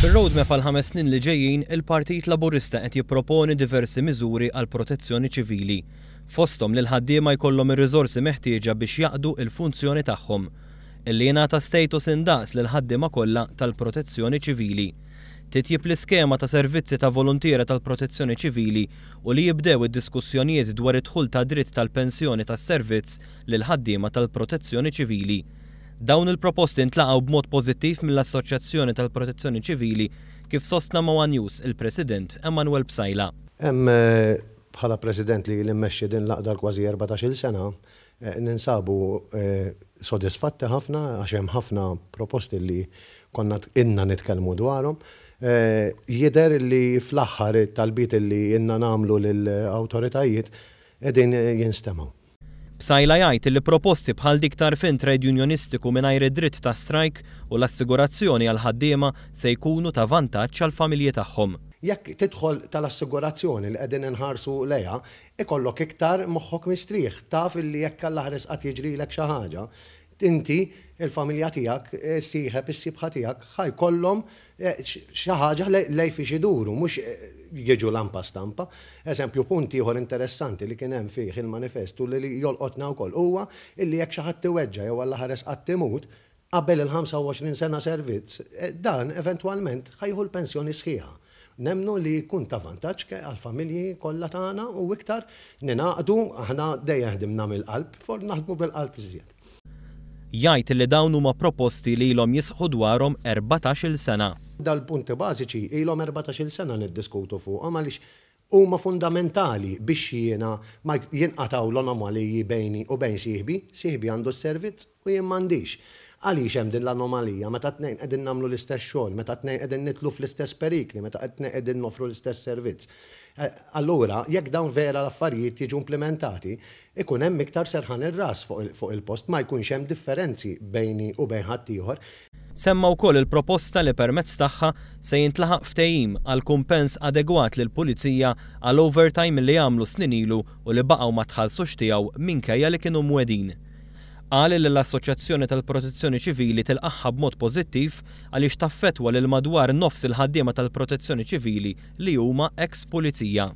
Fir-roadmap għall-ħames snin li ġejjin, il-Partit Laburista qed jipproponi diversi miżuri għall-protezzjoni ċivili. Fosthom li l-ħaddiema jkollhom ir-riżorsi meħtieġa biex jaqdu l-funzjoni tagħhom. Illi jingħata status indaqs lill-ħaddiema kollha tal-protezzjoni ċivili. Titjib l-iskema ta' servizzi ta' voluntiera tal-protezzjoni ċivili u li jibdew id-diskussjonijiet dwar id-dħul ta' dritt tal-pensjoni tas-servizz lill-ħaddiema tal-protezzjoni ċivili. Dawn il-proposti ntlaqgħu b'mod pożittiv mill-Assoċjazzjoni tal-Protezzjoni Ċivili kif sostna ma' one News il-President Emanuel Psaila. Hemm bħala President li ili mmexxi din l-għaqda għal kważi 14-il sena, ninsabu sodisfatti ħafna għax hemm ħafna proposti li konna ilna nitkellmu dwarhom. Jidher li fl-aħħar it-talbiet li ilna nagħmlu lill-awtoritajiet qegħdin jinstemgħu. Psaila jgħid li proposti bħal dik ta' għarfien trejdjunjonistiku mingħajr id-dritt ta' strajk u l-assigurazzjoni għall-ħaddiema se jkunu ta' vantaġġ għall-familji tagħhom. Jekk tidħol tal-assigurazzjoni li qegħdin inħarsu lejha, ikollok iktar moħħok mistrieħ, taf illi jekk allaħares qatt jiġrilek xi ħaġa, inti, il-familja tiegħek, is-sieħeb, is-siebħa tiegħek, ħa jkollhom xi ħaġa lejn fiex iduru, mhux jiġu lampa stampa. Eżempju, punt ieħor interessanti li kien hemm fih il-manifest u li jolqotna wkoll huwa illi jekk xi ħadd iweġġa' jew allaħares qatt imut qabel il-25 sena servizz, dan eventwalment ħa jieħu l-pensjoni sħiħa. Nemmnu li jkun ta' vantaġġ għall-familji kollha tagħna u iktar ningħaqdu, aħna dejjem ħdimna mill-qalb, for naħdmu bil-qalb iżjed. Jgħid li dawn huma proposti li ilhom jisħqu dwarhom 14-il sena. Dal-punti bażiċi ilhom 14-il sena niddiskutu fuqhom għaliex huma fundamentali biex jiena ma jinqatgħu l-anomaliji bejni u bejn sieħbi, sieħbi għandu s-servizz u jien m'għandix. Għaliex hemm din l-anomalija meta t-tnejn qegħdin nagħmlu l-istess xogħol, meta t-tnejn qegħdin nidħlu fl-istess perikli, meta t-tnejn qegħdin noffru l-istess servizz? Allura, jekk dawn vera l-affarijiet jiġu implimentati, ikun hemm iktar serħan ir-ras fuq il-post, ma jkunx hemm differenzi bejni u bejn ħaddieħor. Semma wkoll il-proposta li permezz tagħha se jintlaħaq ftehim għal kumpens adegwat lill-Pulizija għal overtime li għamlu snin ilu u li baqgħu ma tħallsux tiegħu minkejja li kienu mwegħdin. Qal li l-Assoċjazzjoni tal-Protezzjoni Ċivili tilqagħha b'mod pożittiv għaliex taffettwa lil madwar nofs il-ħaddiema tal-Protezzjoni Ċivili li huma eks Pulizija.